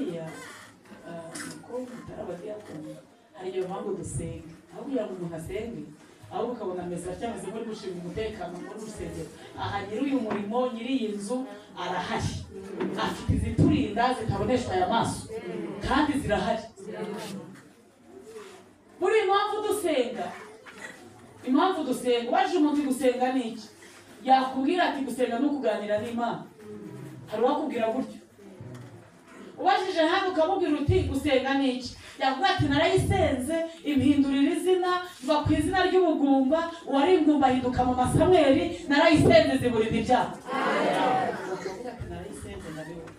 Buriya uko mutari abadiyakoni hari igihe mpamvu dusenga, aho kugira ngo umuntu asenge ahubwo ukabona ameze atya, ameze nk'uri gushinga umutekano muri rusengero. Aha nyiri uyu murimo, nyiri iyi nzu arahari, afite iziturinda zitaboneshwa aya maso kandi zirahari. Buri impamvu dusenga, impamvu dusenga, waje umuntu gusenga ni iki? Yakubwira ati gusenga ni ukuganira n'Imana. Hari uwakubwira gutyo? Ubajije hano ukamubwira uti gusenga ni iki? Yakubwira ati narayisenze impindurira izina, mva ku izina ry'ubugumba, uwari ingumba ahinduka mama Samweli, narayisenze ziburira ibyaha. Ukavuga ati narayisenze ndabibona.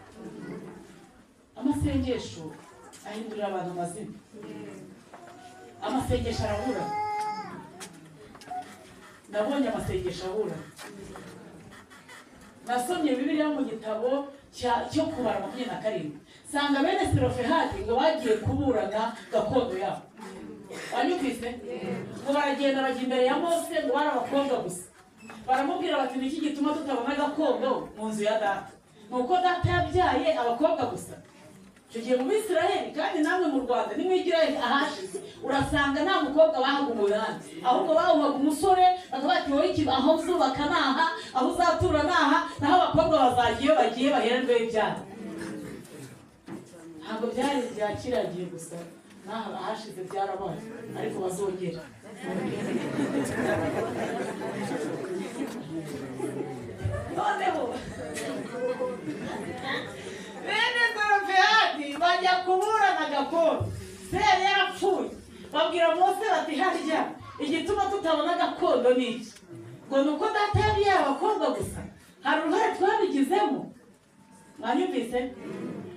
Amasengesho ahindurira abantu amazina. Amasengesho arabura. Nabonye amasengesho abura. Nasomye Bibiliya mu gitabo cyo kubara 27, sanga bene Selofehadi ngo bagiye kuburana gakondo yabo. Wanyumvise? Ngo baragenda bajya imbere ya Mose, ngo bari abakobwa gusa. Baramubwira bati niki gituma tutabona gakondo mu nzu ya data? Nuko data yabyaye abakobwa gusa. Icyo gihe mu Bisiraheli kandi namwe mu Rwanda nimwigira ahashize urasanga nta mukobwa bahaga umunani, ahubwo bahuhaga umusore, bakavuga ati wowe iki aho uzubaka naha, aho uzatura naha, naho abakobwa bazajya iyo bagiye bahererweho ibyana. Ntabwo byari ibya kiriya gihe gusa, naha ahashize byarabaye, ariko bazongera. Noneho bene Selofehadi bajya kuburana gakondo. Se yari yarapfuye. Babwira Mose bati harya igituma tutabona gakondo ni iki? Ngo nuko data yabyaye abakobwa gusa, hari uruhare twabigizemo. Mwanyumvise?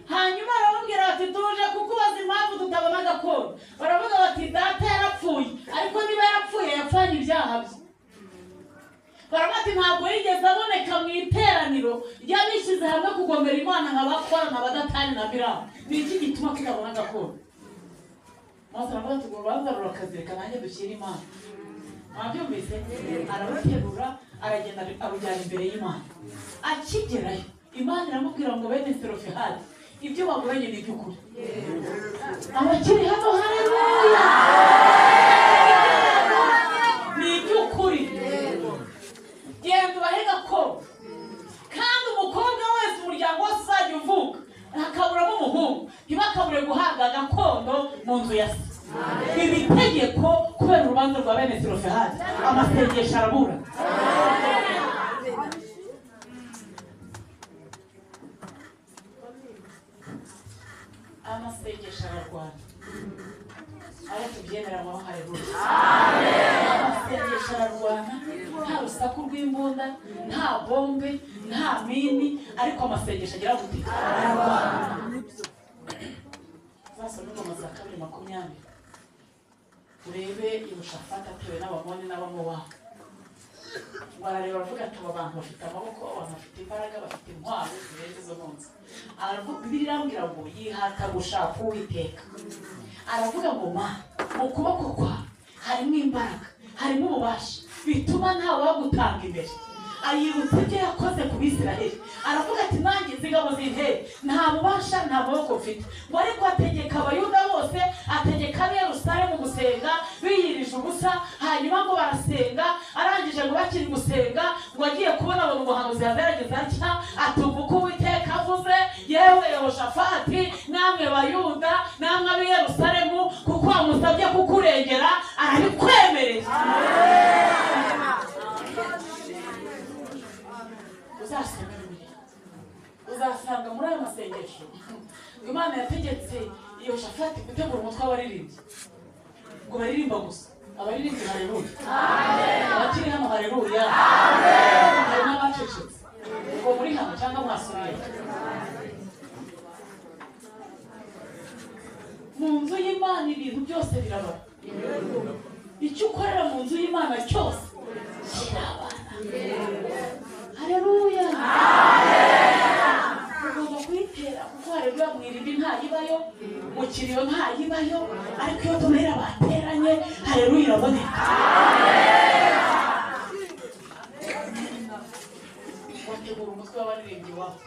Hanyuma arababwira bati tuje kukubaza impamvu tutabona gakondo. Baravuga bati data yarapfuye, ariko niba yarapfuye yapfanye ibyaha bye. Baravuga ati ntabwo yigeze aboneka mu iteraniro ry'abishyize hamwe kugomera Imana nka bakora na Badatani na Biramu. Ni iki gituma tutabona gakondo? Mose aravuga ati urubanza rurakazireka nanjye dushyire Imana. Mwabyumvise? Arabaterura aragenda arujyana imbere y'Imana. Akigerayo Imana iramubwira ngo bene Selofehadi ibyo baburanye ni iby'ukuri. Abakiri hano haleluya, ni iby'ukuri. Genda ubahe gakondo, kandi umukobwa wese umuryango wose uzajya uvuka hakaburamo umuhungu, ntibakabure guhabwa gakondo mu nzu ya se. Ibi tegeko kubera urubanza rwa bene Selofehadi, amasengesho arabura. Amasengesho ararwana. Abo tubyemera ngo haleluya. Amasengesho ararwana, nta rusaku rw'imbunda, nta bombe, nta mini, ariko amasengesho agira gute? Ararwana. Zasome Ingoma za kabiri 20, urebe Yehoshafati atewe n'Abamoni n'Abamowabu. Barareba baravuga ati aba bantu bafite amaboko, abantu bafite imbaraga, bafite intwaro zirenze izo munsi. Bibiliya irambwira ngo yihata gushaka Uwiteka. Aravuga ngo ma mu kuboko kwawe harimo imbaraga, harimo ububasha bituma ntawe wagutanga imbere. Ayibutsa ibyo yakoze ku Bisiraheli. Aravuga ati nanjye nzigabo zintera, nta bubasha nta maboko mfite. Ngo ariko ategeka Abayuda bose, ategeka ab'i Yerusalemu gusenga biyirije ubusa. Hanyuma ngo barasenga, arangije ngo bakiri gusenga ngo agiye kubona abona umuhanuzi yagerageza atya, atumva uko Uwiteka avuze, yewe Yehoshafati namwe Bayuda namwe ab'i Yerusalemu, kuko wamusabye kukurengera arabikwemereye. Uzasoma Bibiliya uzasanga muri ayo masengesho ngo Imana yategetse Yehoshafati gutegura umutwe w'abaririmbyi ngo baririmba gusa. Abaririmbyi haleluya, abakiri hano haleluya, hari n'abacecetse ngo muri hano cyangwa mwasubiye mu nzu y'Imana. Ibintu byose birabara. Icyo ukorera mu nzu y'Imana cyose kirabara. Haleluya. Ugomba kuyitera kuko haleluya mu irimbi ntayibayo, mu kiriyo ntayibayo, ariko iyo tubera bateranye haleluya iraboneka. Wategura umutwe Umutwe w'abaririmbyi wawe,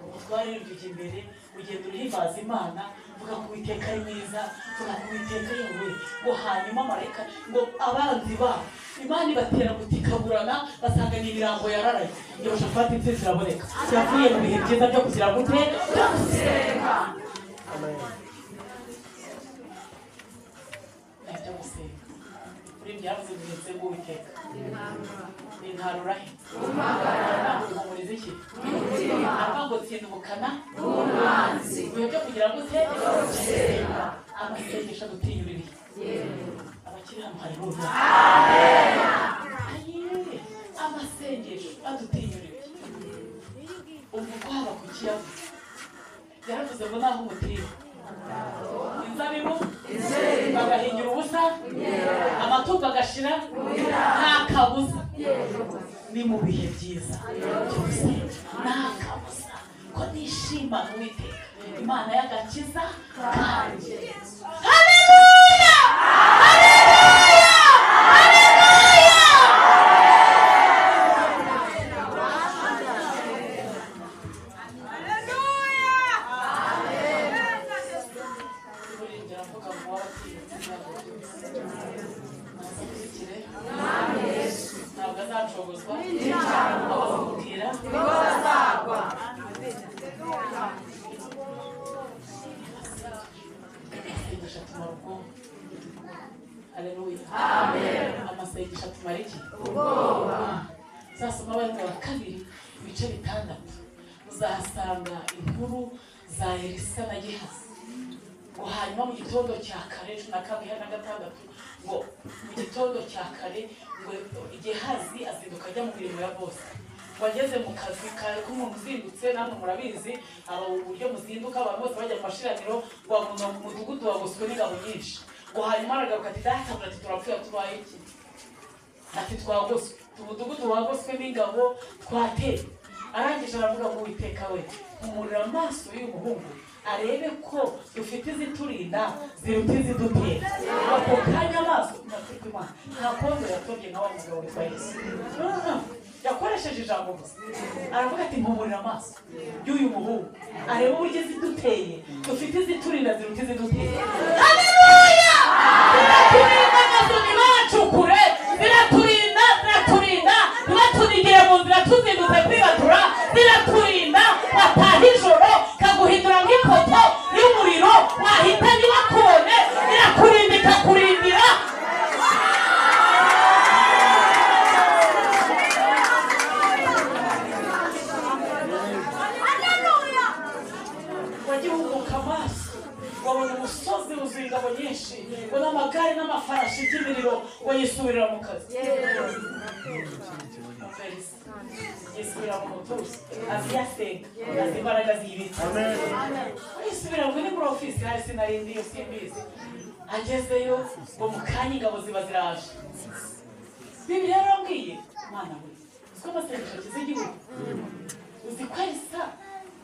umutwe w'abaririmbyi ujya imbere, ugenda uhimbaza Imana, vuga ko Uwiteka ari mwiza, vuga ko Uwiteka yewe. Ngo hanyuma marayika ngo abanzi babo Imana ibatera gutikaburana, basanga ni imirambo yararaye. Yehoshafati intsinzi iraboneka, yavuye mu bihe byiza byo kugira gute? Byo gusenga. Byo gusenga. Muri byavuze ngo nsenga Uwiteka. Nintarura he? Uhumuriza iki? Umutima. Ngo tsinda ubukana bw'umwanzi. Ibihe byo kugira gute? Amasengesho adutinyurira. Abakiri hano haleluya. Amen. Amasengesho adutinyurira. Umva uko haba ku kiyavuze. Yaravuze ngo naho umutira inzabibu bagahingira ubusa, amatungo agashira, nta kabuza. Ni mu bihe byiza byose, nta kabuza ko nishima Uwiteka Imana y'agakiza kanjye. Haleluya! Haleluya! Haleluya! Ntabwo azacogozwa, abazamubwira amasengesho atumara ubwoba. Haleluya. Amasengesho atumara iki? Ubwoba. Uzasoma Abaroma wa kabiri ibice 6, uzahasanga inkuru za Elisa na Gehazi. Ngo hanyuma mu gitondo cya kare 12 na 6, ngo mu gitondo cya kare ngo Gehazi azinduka ajya mu mirimo ya bose. Ngo ageze mu kazi kare k'umuntu uzindutse, namwe murabizi aba uburyo muzinduka abantu bose bajya mu mashiraniro, ngo abona mu mudugudu wagoswe n'ingabo nyinshi. Ngo hanyuma aragaruka ati data, ati turapfuye, tubaye iki? Ati twagoswe, umudugudu wagoswe n'ingabo, twateye. Arangije aravuga ngo Uwiteka we, humurira amaso y'uyu muhungu arebe ko dufite iziturinda ziruta izidutera. Ako kanya amaso Imana nta kondo yatobye nka wa mugabo witwa Yesu. Yakoresheje ijambo gusa, aravuga ati mpumurira amaso y'uyu muhungu arebe uburyo iziduteye, dufite iziturinda ziruta izidutera. Haleluya! Ziraturinda amazu ntibacukure, ziraturinda, ziraturinda ntibatunigire mu nzira tuzindutse kwibatura, ziraturinda bataha ijoro kaguhindura nk'ipoto y'umuriro wahita ntibakubone, irakurinda ikakurindira. Wagihunguka amaso wabona umusozi wuzuye ingabo nyinshi, ngo n'amagare n'amafarashi by'imiriro, ngo yisubirira mu kazi. Yisubira mu mutuzo, azi yasenga, azi imbaraga ziyibitse. Yisubira ngo ni muri ofisi hari sinarindi yo simbizi. Agezeyo ngo mu kanya ingabo ziba ziraje. Bibiliya yarambwiye, mwana we, uzi ko amasengesho akiza igihugu? Uzi ko Elisa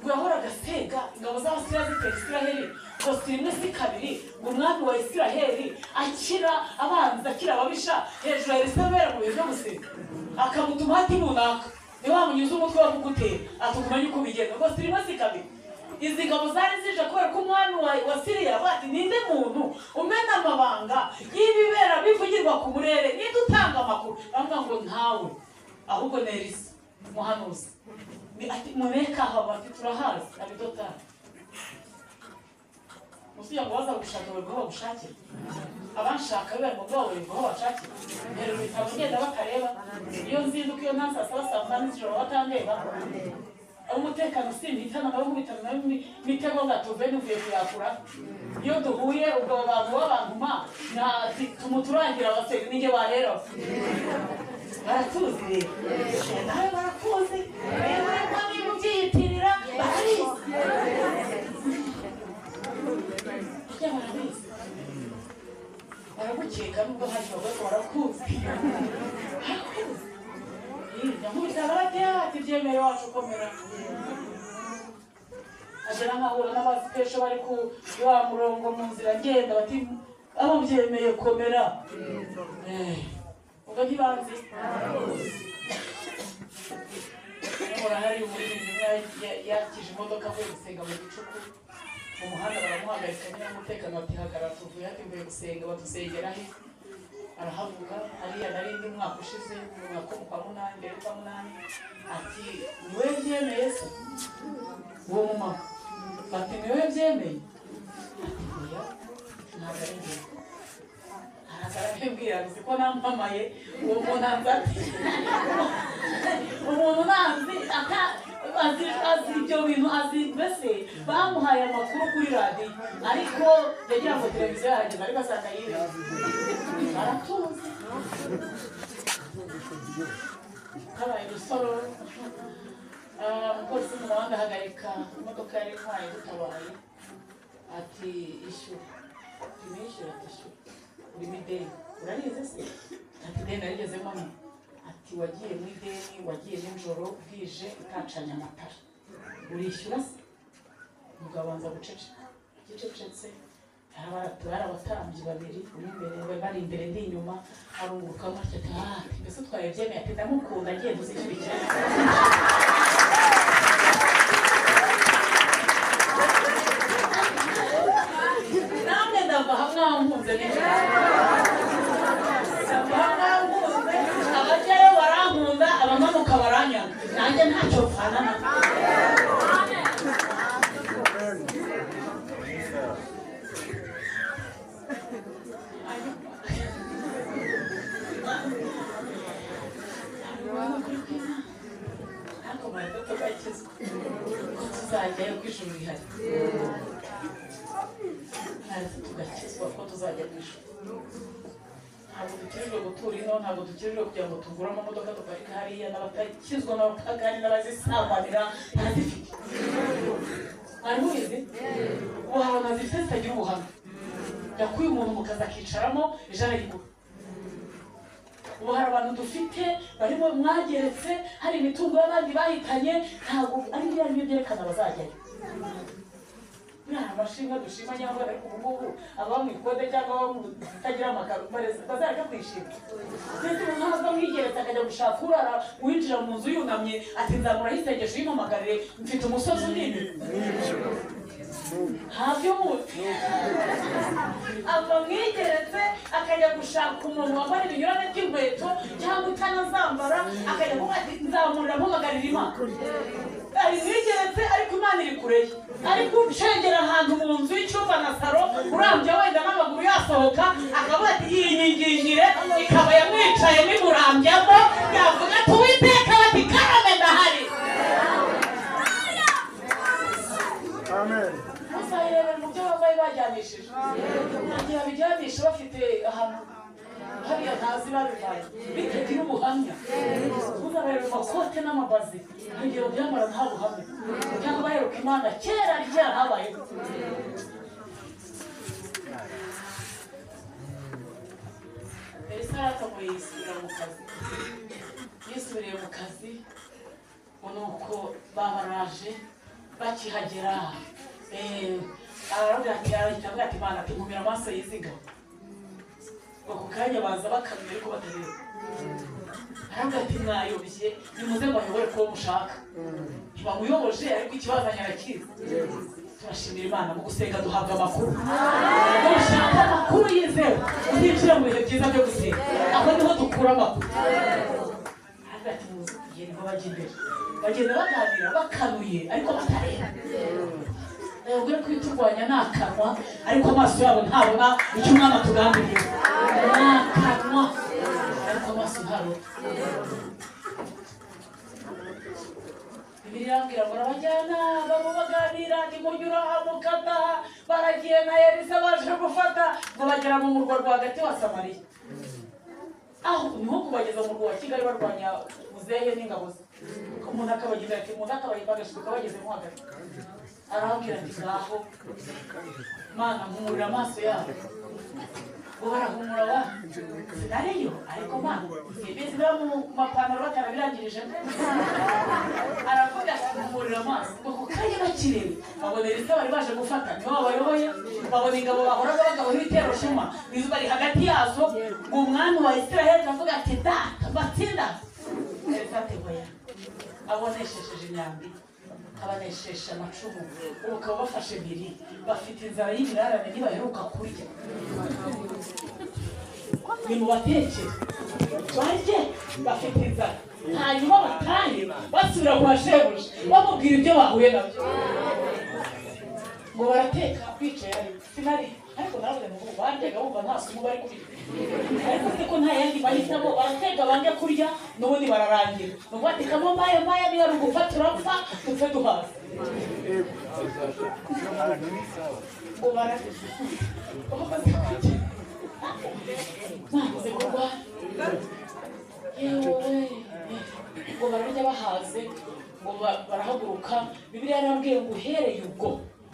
ngo yahoraga asenga ingabo z'Abasiriya zitera Isiraheli, ngo si rimwe si kabiri, ngo umwami wa Isiraheli akira abanzi, akira ababisha, hejuru ya Elisa abera mu bihe byo gusenga, akamutuma ati runaka ntiwamunyuze umutwe wo kugutera, atukumenya uko bigenda. Ngo si rimwe si kabiri. Izi ngabo zari zije kubera ko umwami wa Siriya bati ninde muntu umena amabanga y'ibibera bivugirwa ku murere, ninde utanga amakuru? Baravuga ngo ntawe, ahubwo ni Elisa muhanuzi. Ati mureka aho bati turahazi abidotari. Musuya ngo baza gushaka bari guha bagushakira, abanshaka bari mu bwabo bari guha bashakira. Rero bitabo ngenda bakareba, iyo nzinduka iyo nta saa saba saa munani z'ijoro batandeba. Umutekano simpitana nawe nkubitana nawe mitego ngatuve nuvuye kuyakura. Iyo duhuye ubwo abantu b'abantuma tumuturangira abaseri ninjye bahera. Baratuzi rero, nawe barakuzi rero, niba ubyiyitirira barabizi, burya barabizi, baragukeka nubwo hari bagore barakuzi, barakuzi. Nkubitana bati ati byemeye wacu komera. Agera nkahura n'abasipesho bari ku wa murongo mu nzira ngenda bati abo byemeye komera. Ubwo ntibanzi. Murahari umuririmbyi umwe yakije imodoka avuye gusenga mu gicuku mu muhanda, baramuhagarika nyine umutekano bati hagarara, tuvuye ati mvuye gusenga, badusengera he? Arahavuga hariya nari ndi umwaka ushize mu mwaka kwa munani, mbere kwa munani, ati niwe byemeye se? Uwo mumama bati niwe byemeye? Ati oya ntabwo ari njye. Arabibwira gusa ko nampamaye uwo muntu anzi ati umuntu nanzi azi ibyo bintu azi, mbese bamuhaye amakuru kuri radiyo ariko yagira ngo televiziyo yarageze ariko asanga yiwe aratuzi. Kabaye urusoro, umupolisi mu muhanda ahagarika imodoka yari intwaye dutabaye, ati ishyura, ati nishyura, ati ishyura urimo ideni, urarize se? Ati ideni narigezemo nte? Ati wagiye mu ideni, wagiye nijoro bwije utacanye amatara, urishyura se? Umugabo abanza guceceka, agicecetse hari abatambyi babiri, umwe imbere bari imbere ndi inyuma, arunguruka atya ati ah, mbese utwaye byemeye? Ati ndamukunda, agiye uzishyura ikirego. Namwe ndava hamwe mwankunze nijoro, ndava hamwe mwankunze, abajyayo barankunda, abamanuka baranyanga, nanjye ntacyo mpfana nabo. Ariko mureke tugakizwa ko tuzajyayo, ko ijuru rihari. Mwaretse tugakizwa ko tuzajya mu ijuru. Ntabwo dukijijwe gutura ino, ntabwo dukijijwe kugira ngo tugure amamodoka duparike hariya, n'abatakizwa n'abapagani n'abazisambanira barazifite. Mwari mubizi? Ubu hari abantu bazifite zitagira ubuhamya. Yakuye umuntu mu kazi akicaramo ejo arayigura. Ubu hari abantu dufite barimo mwageretse, hari imitungo y'abandi bahitanye, ntabwo ari biriya byo byerekana bazajyayo. Buriya amashimwe dushima nyamara, ariko ubu ngubu ababa mu ikode cyangwa ababa mu zitagira amakaro bazareka kwishima. Ndetse umuntu ntabwo mwigeretse akajya gushaka urara winjira mu nzu yunamye ati nzamuraho isengesho yimpamagarire mfite umusozi unini. Ntabyo muzi. Ava mwigeretse akajya gushaka umuntu wambara ibinyurane by'inkweto cyangwa utanazambara, akajya kuvuga ati nzamurira mpamagarira Imana. Ari mwigeretse ariko Imana iri kure ye, ariko ucengera ahantu mu nzu y'icyumba na saro urambye wenda n'amaguru yasohoka, akavuga ati yinyingingire, ikaba yamwicaye bimurambyamo, yavuga ati Uwiteka bati karame ndahari. Amen. Muzayirebera mu byo bambaye bajyanishije, igihe babijyanisha bafite ahantu hariya ntazi babivanye bitagira ubuhamya. Muzabareba mu makote n'amabazi, igihe babyambara nta buhamya, cyangwa baheruka Imana kera ryara habayeho. Elisa yarakamuye yisubira mu kazi, yisubiriye mu kazi nuko babaraje bakihagera aravuga ati aravuga ati Imana ati nkumira amaso y'izi ngabo. Ngo ku kanya baza bakamira ariko batareba. Aravuga ati mwayobye, nimuze mbayobore kuwo mushaka. Ntibamuyoboje ariko ikibazanye arakizi. Turashimira Imana mu gusenga duhabwa amakuru. Nushaka amakuru yizewe uzinjira mu bihe byiza byo gusenga, aho niho dukura amakuru. Aravuga ati muze tugende, ngo bajya imbere, bagenda baganira bakanuye ariko batareba. Nababwira ko ibiturwanya ni akanwa, ariko amaso yabo ntabona icyo umwami atugambiriye. Ni akanwa ariko amaso ntarota. Bibiliya irambwira ngo arabajyana baba baganira ntimunyura mukata, baragiye na Elisa baje gufata ngo bagera mu murwa rwagati wa Samariya. Aho niho kubageza mu murwa wa Kigali barwanya muzehe n'ingabo ze. Umuntu akabagira ati umuntu akabagira bagezemo hagati. Arababwira ati ngaho Mana mpumurira amaso yabo. Ngo barahumura wa sinariyo ariko Mana simbizi niba mu mapantaro batarabirangirije. Aravuga ati mpumurira amaso. Ngo ku kanya bakireba babona Elisa bari baje gufata nibo babayoboye, babona ingabo bahoraga bagabaho ibitero shuma nizo bari hagati yazo. Ngo umwami wa Isiraheli aravuga ati data batsinda. Elisa ati oya Abonesheje imyambi, abaneshesha amacumu, ubu ukaba bafashe mpiri, bafite inzara y'ibirarane, ntibaheruka kurya. Nimubatekere barye, bafite inzara. Hanyuma batahe basubira kwa shebuja bamubwira ibyo bahuye nabyo. Ngo barateka bicaye, ari sinari, ariko naravuze ngo baryaga bumva nta somo bari kurya, ariko se ko nta yandi mahitamo, barateka bange kurya n'ubundi bararangira. Ni ukubatekamo maya maya, niba ari ugupfa turapfa, dupfe duhaze. Ngo bararya bamaze kurya, bamaze kurwara, yewe, ngo bararya bahaze, ngo barahaguruka. Bibiliya yarambwiye ngo uhereye ubwo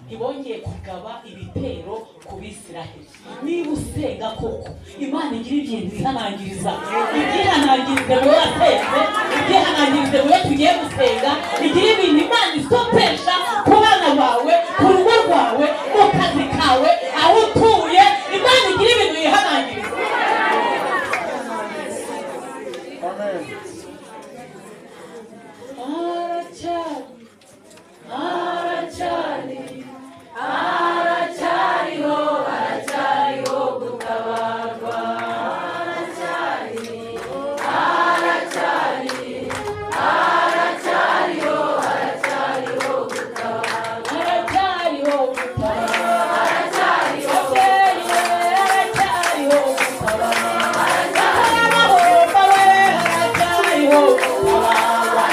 ntibongeye kugaba ibitero ku Bisiraheli. Niba usenga koko, Imana igira ibintu ihanangiriza, ibyihanangirize mu wasenze, ibyihanangirize mu yo tugiye gusenga. Igira ibintu Imana isopesha ku bana bawe, ku rugo rwawe, mu kazi kawe, aho utuye. Imana igira ibintu yihanangiriza. Amen. Aracyari, aracyari, aracyariho, aracyariho gutabarwa. Aracyari, aracyari, aracyariho, aracyariho gutabarwa. Aracyariho gutabarwa. Aracyariho, aracyariho gutabarwa. Aracyariho, aracyariho gutabarwa.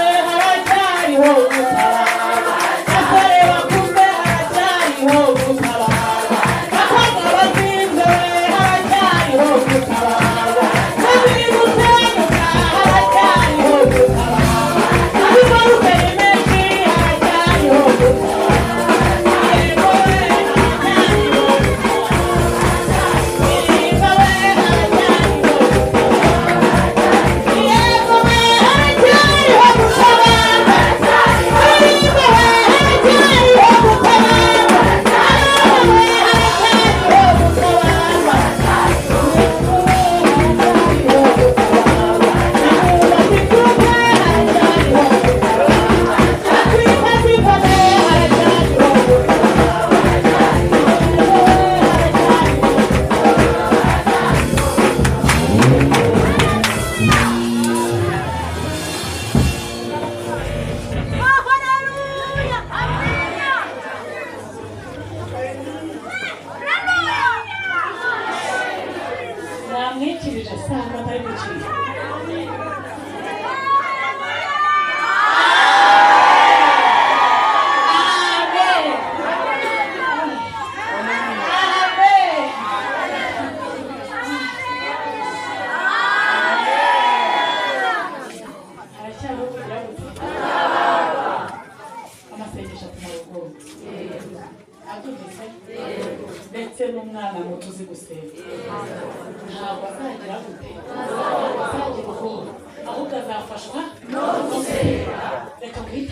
Aracyariho gutabarwa. Abasore bakuze, haracyariho gutabarwa. Abakobwa bazinze, haracyariho gutabarwa. Babiri gusenyuka, haracyariho gutabarwa. Abibarutse ni menshi, haracyariho gutabarwa. Yego we, haracyariho gutabarwa. Yego we, haracyariho gutabarwa. Yego we, haracyariho gutabarwa. Yego we, haracyariho gutabarwa. Yego we, haracyariho gutabarwa. Yego we, haracyariho gutabarwa. Nimubatizuke, haracyariho gutabarwa. Atwipatipane, haracyariho gutabarwa. Yego we, haracyariho Hallelujah! Namwikirije sanga atari gukira. Amen. Amen. Haracyariho kugira gute? Amasengesho atumara ubwoba. Abyumvise? Ndetse n'umwana muto uzi gusenga ntabwo azagira gute? Azagira ubwoba, ahubwo azafashwa no gusenga. Reka guhita.